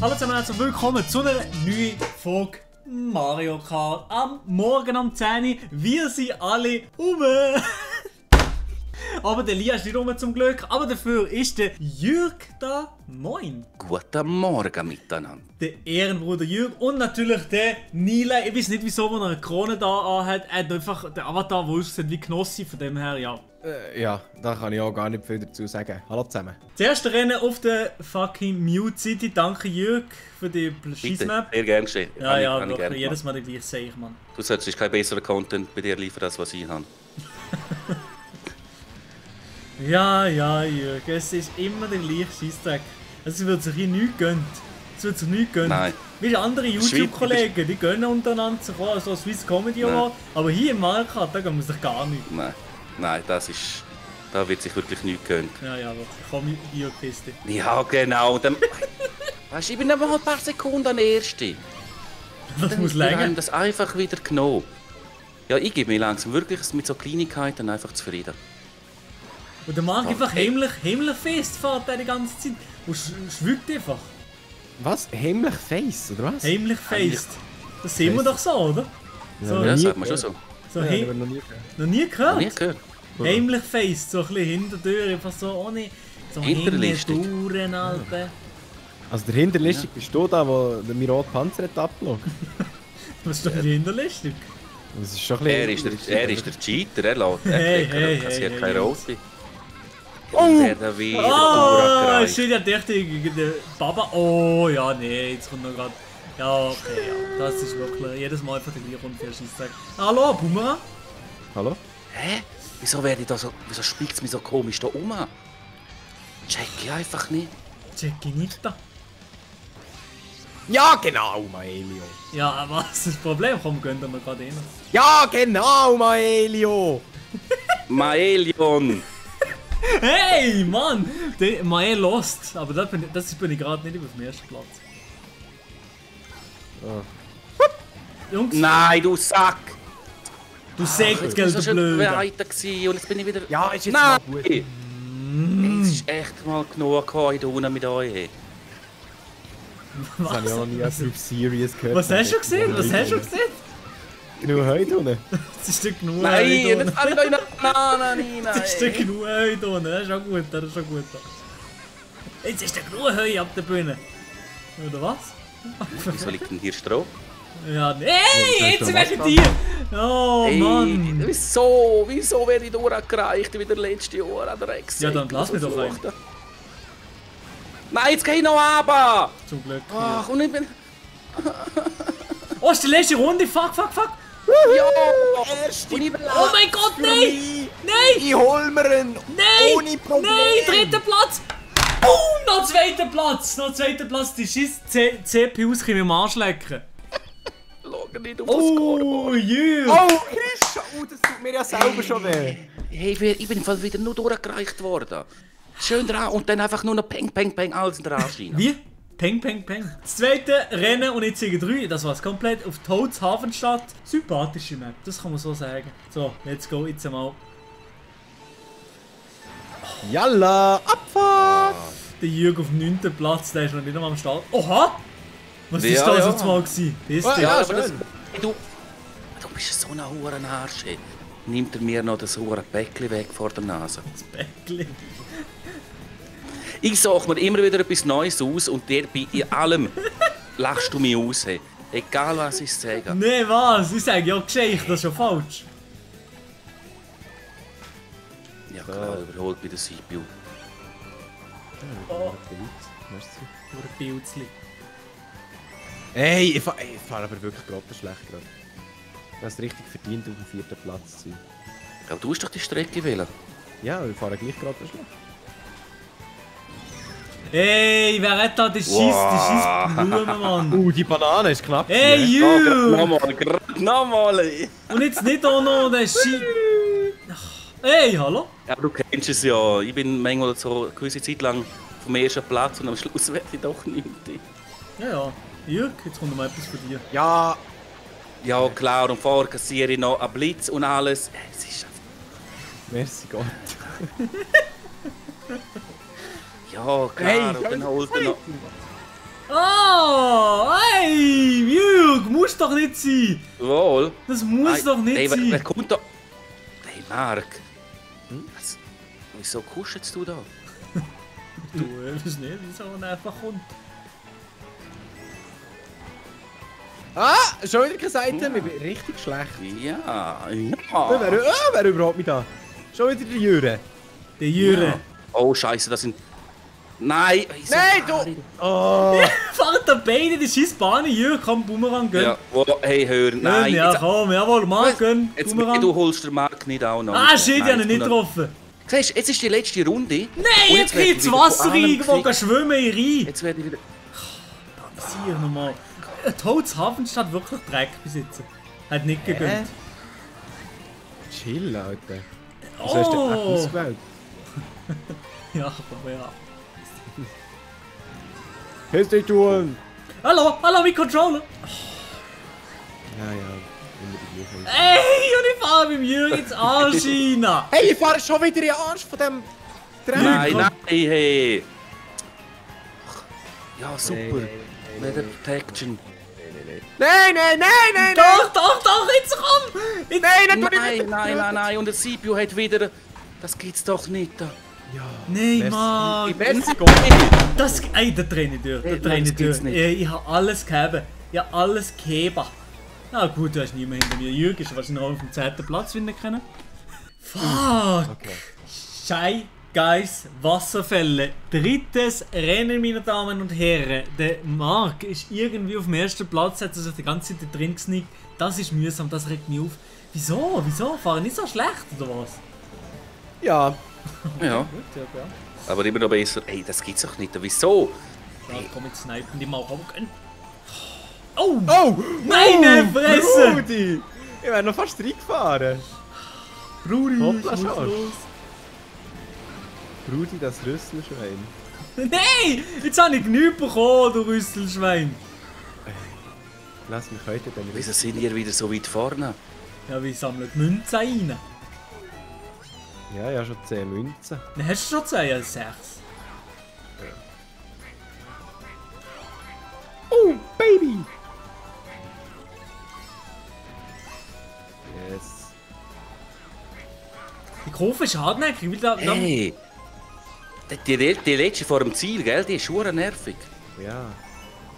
Hallo zusammen und herzlich willkommen zu einer neuen Folge Mario Kart. Am Morgen um 10 Uhr, wir sind alle rum. Aber der Lia ist nicht rum zum Glück, aber dafür ist der Jürg da. Moin. Guten Morgen miteinander. Der Ehrenbruder Jürg und natürlich der Nila. Ich weiß nicht wieso, wenn er eine Krone da anhat. Er hat einfach den Avatar, der aussieht wie Knossi, von dem her, ja. Ja, da kann ich auch gar nicht viel dazu sagen. Hallo zusammen. Das erste Rennen auf der fucking Mute City. Danke Jürg für die Schießmap. Sehr gerne geschehen. Ja, kann ich wirklich, gerne jedes Mal der gleiche sehe ich, Mann. Du solltest keinen besseren Content bei dir liefern, als was ich habe. Ja, Jürg, es ist immer der gleiche Scheissdreck. Es wird sich hier nichts gönnt. Es wird sich nichts gönnt. Nein. Wie andere YouTube-Kollegen, die gönnen untereinander sich auch, so Swiss Comedy Award. Aber hier im Mario Kart, da gehen wir sich gar nicht. Nein, das ist... Da wird sich wirklich nichts gönnt. Ja, wirklich. Komm, Jürg, Kiste. Ja, genau. Dann, weißt du, ich bin aber ein paar Sekunden Erste. Das muss Wir länger. haben das einfach wieder genommen. Ja, ich gebe mir langsam wirklich mit so Kleinigkeiten einfach zufrieden. Und der mag einfach heimlich fest fährt der die ganze Zeit. Und schwügt einfach. Was? Heimlich Face, oder was? Heimlich fest. Das sehen wir doch so, oder? So, Ja, nie sagt man schon so. so Ja, heim- aber noch nie gehört. noch nie gehört? Nie gehört. Heimlich face, so ein bisschen hinter der Tür, einfach so ohne... So Hinterlistig. Touren, Alter. Also der Hinterlistig bist du da, wo der mir rote Panzer hat abgelockt. Was ist doch die Hinterlistig? Das ist schon ein bisschen... Er ist der Cheater, er lässt. Hey, kassiert hey, keine hey, rote. Und der wieder Oh, durchgereicht. shit, ja, der Baba. Oh, ja, nee, jetzt kommt noch gerade. Ja, okay, ja. Das ist wirklich jedes Mal einfach der gleiche unfair Scheissdreck. Hallo, Boomerang? Hallo? Hä? Wieso werde ich da so... Wieso spielt es mich so komisch da um? Check ich einfach nicht. Check ich nicht da. Ja, genau, Maelio. Ja, was ist das Problem? Komm, gönnt wir gerade rein. Ja, genau, Maelio. Maelion! Hey, Mann! Der Mae lost. Aber das bin ich gerade nicht auf dem ersten Platz. Jungs, Nein, du Sack! du Ich Säckel, war so du schön Blöder. bereit gewesen und jetzt bin ich wieder... Ja, ist jetzt Nein! mal gut. Es ist echt mal genug hier unten mit euch. Das habe ich auch noch nie auf Serious gehört. Was hast du gesehen? Was hast du gesehen? Genug heute unten. Das ist doch genug. Nein, heute jetzt unten. falle ich da in eine Banane rein. Das ist doch genug heute unten. Das ist schon gut, das ist schon gut. Jetzt ist der genug Heu ab der Bühne. Oder was? Wieso liegt denn hier Stroh? Ja, hey, jetzt wegen dir! Oh Hey, Mann! wieso werde ich durchgereicht wie der letzte Jahr an der Rex? Ja, dann lass mich doch rein. Nein, jetzt geh ich noch runter! Zum Glück. Ach, und ich bin... Oh, ist die letzte Runde? Fuck! Ja! Erste Und ich bin... Oh mein Gott, nein! Nein! Ich hol mir ihn. Nein! Ohne Problem. Nein! Dritter Platz! Boom! Noch zweiter Platz! Die scheiß CPUs können wir am Arsch lecken. Schau nicht auf das Oh, Scoreboard. Jürg! Oh, Christian, oh, das tut mir ja selber schon weh. Hey, ich bin fast wieder nur durchgereicht worden. Schön dran und dann einfach nur noch Peng, Peng, Peng, alles dran schienen. Wie? Peng. Das zweite Rennen und jetzt Siege 3, das war's komplett auf Toads Hafenstadt. Sympathische Map, das kann man so sagen. So, let's go, jetzt einmal. Yalla, Abfahrt. Der Jürg auf dem 9. Platz, der ist noch nicht einmal am Start. Oha! Was Ja, ist das ja. jetzt mal gewesen? Das Ja, ist Ja, ja, aber das, schön. du bist so ein Hurenarsch. Ey. Nimmt er mir noch das Hurenpäckchen weg vor der Nase. das Bäckli. Ich suche mir immer wieder etwas Neues aus und dir bei allem lachst du mich aus. Hey. Egal was ich sage. Nee, was? Ich sage ja Geschichte, das ist schon falsch. Ja klar, überholt bei der CPU. Oh, Merci. nur ein Pilzli. Hey, ich fahr aber wirklich grottenschlecht gerade. Du hast richtig verdient, auf dem 4. Platz zu sein. Ja, du hast doch die Strecke wählen. Ja, wir fahren gleich grottenschlecht. Hey, wer hat da die scheiß Blumen, Mann? Die Banane ist knapp. Hey, gewesen, Jürg! Gerade nochmal. Ey. Und jetzt nicht auch noch der Scheiß... Hey, hallo? Ja, du kennst es ja. Ich bin manchmal so eine gewisse Zeit lang vom ersten Platz und am Schluss werde ich doch nicht. Ja. Jürg, jetzt kommt noch mal etwas von dir. Ja, Ja klar, und vorher kassiere ich noch einen Blitz und alles. Es ist merci Gott. Ja, klar, Hey, und dann holt er noch... Oh, hey, Jürg, muss doch nicht sein. Wohl. Das muss doch nicht Ey, wer sein. kommt da? Hey, Marc. Wieso kuschelst du da? Du, ich weiß nicht, wieso er einfach kommt. Ah, schon wieder keine Seite. Wir sind richtig schlecht. Ja. Wer überhaupt mich da? Schon wieder der Jüre. Der Jürgen. Oh, Scheiße, das sind. Nein! Nein, du! Oh! Fahrt der Beine, die scheiß Bahn, Jürgen, komm, Boomerang, gönn. Ja, oh, hey, hör, nein! Ja, jetzt, komm, jawohl, Marc, gönn, jetzt, Boomerang. du holst den Marc nicht auch noch. Ah, shit, ich Nein, hab ihn nicht getroffen. Siehst du, jetzt ist die letzte Runde. Nein, Und jetzt werde geht ich das wieder Wasser von allem irgendwo, gefickt. geh schwimmen rein. Jetzt werde ich wieder. Sieh nochmal. Toads Hafenstadt wirklich Dreck besitzen. Hat nicht gegönnt. Chill, Alter. Was hast du denn Oh! ausgewählt? Ja, aber ja. Kannst du nicht tun? Hallo, mein Controller. Ja, immer die gleiche. Ey, und ich fahre mit dem Jürgen ins Arsch rein. Hey, ich fahre schon wieder in den Arsch von dem Dreck. Nein, hey! Ja, super. Nein, Weather Protection. Nein! Doch, jetzt komm. Jetzt. Nein, und der CPU hat wieder. Das geht's doch nicht. Nein, Mann. Merci, Das, ey, der Trainer durch, der Nein, Trainer das geht's durch. nicht. Ich habe alles gegeben. Ich habe alles gegeben. Na gut, du hast niemand hinter mir. Jürgen ist wahrscheinlich auch auf dem 10. Platz finden können. Fuck. Okay. Schei, Guys, Wasserfälle. Drittes Rennen, meine Damen und Herren. Der Marc ist irgendwie auf dem ersten Platz, hat sich die ganze Zeit drin gesneakt. Das ist mühsam, das regt mich auf. Wieso? Fahren nicht so schlecht, oder was? Ja. Ja, Gut, ja, ja. aber immer noch besser. Ey, das geht's doch nicht. Wieso? Ja, komm, jetzt snipen die mal rum. Oh! Oh! Meine Fresse! Brudi! Ich wäre noch fast reingefahren. Brudi, Hoppla, ich muss schon. los. Brudi, das Rüsselschwein. Nein! Jetzt habe ich nichts bekommen, du Rüsselschwein. Lass mich heute dann Wieso sind ihr wieder so weit vorne? Ja, wir sammeln die Münzen rein. Ja, schon 10 Münzen. Dann hast du schon 10, ja 6. Oh, Baby! Yes. Die Kurve ist hartnäckig, weil da... Hey! Die letzte vor dem Ziel, gell? Die ist schon nervig. Ja,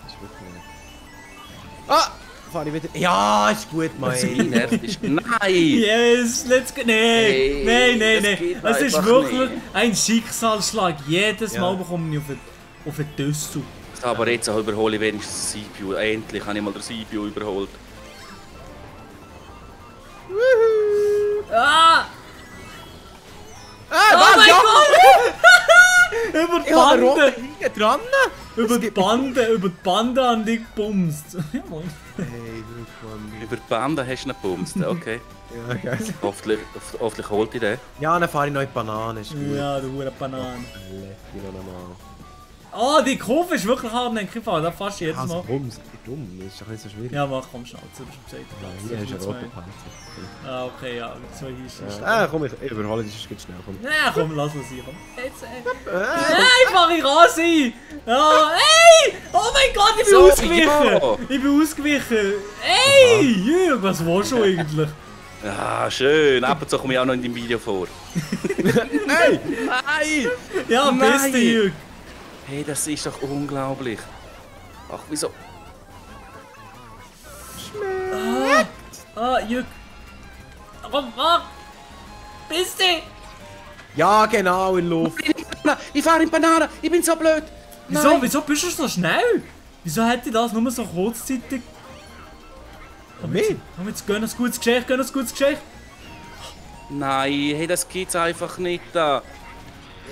das ist wirklich nervig. Ah! Fahre ich wieder. Ja, ist gut, Die Mann. nervig ist. Nein! Yes, let's go. Hey, Nein. das geht Es ist einfach wirklich nicht. ein Schicksalsschlag. Jedes Ja. Mal bekomme ich auf den Düssel. Aber jetzt überhole ich wenigstens den CPU. Endlich habe ich mal den CPU überholt. Ah! Ah, Oh mein ja! Gott! Über die Ich habe Bande! rote Linie dran. Über die Bande an dich gebumst. Ja, Mann. Hey, wirklich, Mann. Über die Bande hast du ihn gebumst, okay. Ja, geil. Hoffentlich holt ich den. Ja, dann fahre ich noch in die Banane, ist gut. Ja, du hure Banane. Lefty noch einmal. Oh, die Kurve ist wirklich hartnäckig gefahren. Da fährst du jedes Also, Mal. dumm, das ist doch nicht so schwierig. Ja, mach, komm, Schnauze, du bist am 2. Ja, Platz. hier Du ist ein bist roter zwei. Panzer. Ah, okay, ja, mit 2 hier ist Ah, komm, ich überhole dich, ist gut schnell. Komm. Ja, komm, lass uns hier. Jetzt, Nein, fahr ich raus ein! Ja, ey! Oh mein Gott, ich bin So, ausgewichen! ja. Ich bin ausgewichen! Ey! Jürg, was willst du eigentlich? Ja, schön. Ab und zu komme ich auch noch in dem Video vor. Hey! Nein! Ja, Nein. beste Jürg! Hey, das ist doch unglaublich. Ach, wieso? Ah, Jürg! Komm, mach! Beste! Ja, genau, in Luft. Ich fahre in Banane. Ich bin so blöd. Wieso bist du so schnell? Wieso hätte ich das nur so kurzzeitig? Komm jetzt, gönn ein gutes Geschenk, Nein, hey, das geht's einfach nicht da.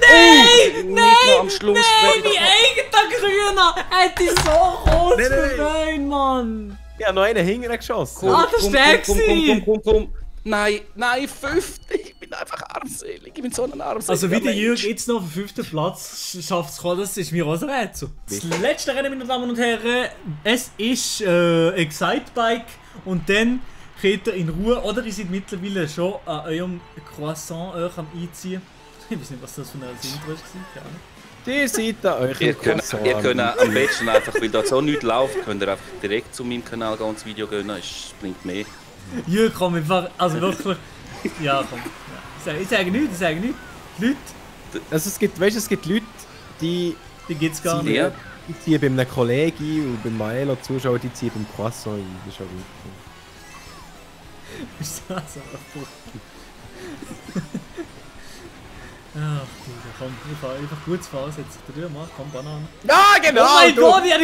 Nein! Nicht noch am Schluss. Nein, werde ich mein eigener Grüner hätte ich so kurz Nein. verwöhnt, Mann! Ich habe noch einen hinten geschossen. Ah, das ist der gewesen. komm. Nein, 50. Ich bin einfach armselig. Ich bin so ein armseliger Also wie der Mensch. Jürg jetzt noch auf den 5. Platz schafft es kommen, das ist mir auch ein Rätsel. Das letzte Rennen, meine Damen und Herren, es ist Excitebike und dann geht er in Ruhe, oder ihr seid mittlerweile schon an eurem Croissant euch am einziehen. Ich weiß nicht, was das für ein Intro war, keine Ahnung. Die seid da euch Ihr könnt am besten einfach, weil da so nichts läuft, könnt ihr einfach direkt zu meinem Kanal gehen und das Video gönnen. Es bringt mehr. Jürgen, komm, einfach, also wirklich. Ja, komm. Ja. Ich sage nichts. Leute, Also es gibt Leute, die gibt's gar nicht. Ja. die ziehen bei einem Kollegen und beim Maelo Zuschauer, die ziehen beim Croissant ein. Das ist auch gut. Ist das so? Ach du, komm, einfach gutes Vorsetzen. Mach, komm, Banane. Ja, genau! Oh mein Gott, ich habe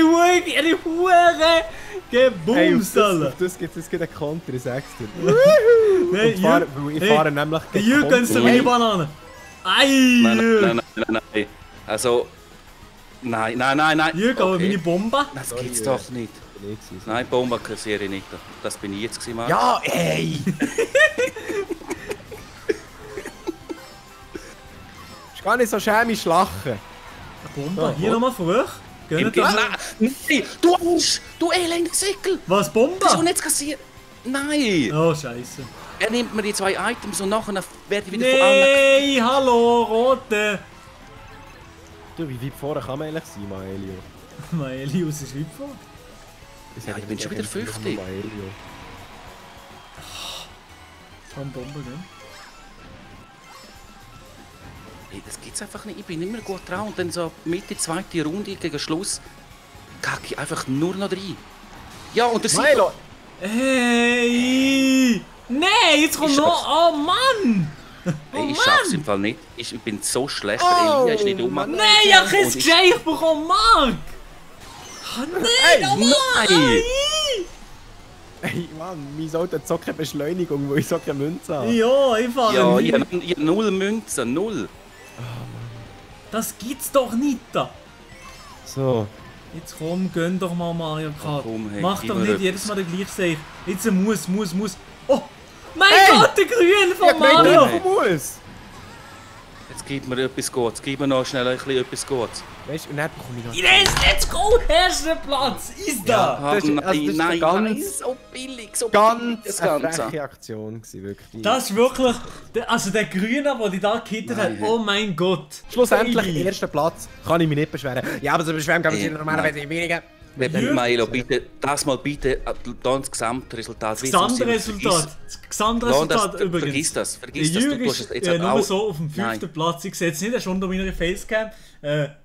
die Hure gebumst, Alter. Auf das gibt es einen Konter, ich sag's dir. Hey, Ich fahre nämlich gegen Jürgen, gönnst du meine Banane? Ei! Nein. Also. Nein. Jürgen, aber meine Bombe? Das gibt's doch nicht. Nein, Bombe kassiere ich nicht. Das bin ich jetzt gewesen, Marc. Ja, ey! Ist gar nicht so schämisch lachen. Bombe? Ja, Hier nochmal früh. Gönnt das? Nein, du elender Sickel! Was, Bombe? Das ist auch nicht kassiert. Nein! Oh, scheiße. Er nimmt mir die 2 Items und nachher werde ich wieder von allen... Nee, hallo, Rote. Du, wie weit vorne kann man eigentlich sein, Maelio? Elius ist weit vor. Ja, ich bin schon wieder 50. Komm, Bombe, gell? Hey, das gibt's einfach nicht. Ich bin immer gut dran und dann so Mitte, zweite Runde gegen Schluss kacke ich einfach nur noch rein. Ja, und der Maelo! Hey! Nee, jetzt kommt Ich noch... Oh Mann! Hey, ich schaff's im Fall nicht. Ich bin so schlecht. Oh, Elia ist nicht um. Nein, ich hab kein Geschenk bekommen, Marc! Oh nein, oh Mann! Nein! Ey, Mann, mein Auto hat so keine Beschleunigung, weil ich so keine Münze habe. Ja, ich fahre Ja, nicht. ich hab 0 Münzen, 0. Das gibt's doch nicht da. So. Jetzt komm, gönn doch mal Mario Kart. komm, hey, Mach gib doch mir nicht etwas. jedes Mal den gleichen Seich. Jetzt muss. Oh! Mein Hey! Gott, der Grün von Ja, Mario! du musst! Jetzt gib mir etwas Gutes. Gib mir noch schnell ein bisschen etwas Gutes. Weißt du, und dann bekomme ich noch... Ines, let's go! Erster Platz! Ist da! Das ist- also das ist nein, ganz- so billig, so billig Ganz das eine Ganze. freche Aktion gewesen, wirklich. Das ist wirklich... Also der Grüne, der die da gehittet hat, oh mein Gott! Schlussendlich, Baby. erster Platz, kann ich mich nicht beschweren. Ja, aber so beschweren kann man sich normalerweise weniger. Wenn Maelo, bitte, das mal bitte, das Gesamtresultat. Das Gesamtresultat! Das Gesamtresultat übrigens. Vergiss Der das, Jürgen du tust ist es jetzt nur auch. so auf dem 5. Nein. Platz. Ich sehe es nicht, er ist unter meiner Facecam.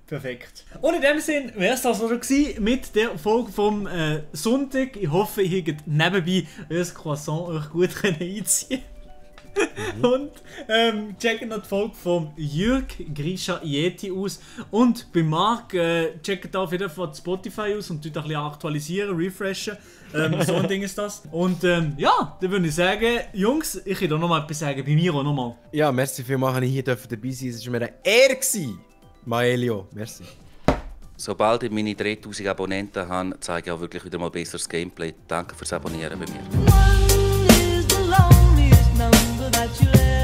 Perfekt. Und in dem Sinn wäre es das schon gewesen mit der Folge vom Sonntag. Ich hoffe, ihr habt nebenbei euer Croissant euch gut einziehen Und checkt noch die Folge vom Jürg Grisha Yeti aus. Und bei Marc checkt auf jeden Fall Spotify aus und tut ein bisschen aktualisieren, refreshen. So ein Ding ist das. Und ja, dann würde ich sagen, Jungs, ich kann da noch mal etwas sagen, bei mir auch noch mal. Ja, merci vielmals, dass ich hier dabei sein durfte. Es war mir eine Ehre gewesen. Maelio, merci. Sobald ich meine 3000 Abonnenten habe, zeige ich auch wirklich wieder mal besseres Gameplay. Danke fürs Abonnieren bei mir. One is the loneliest number that you'll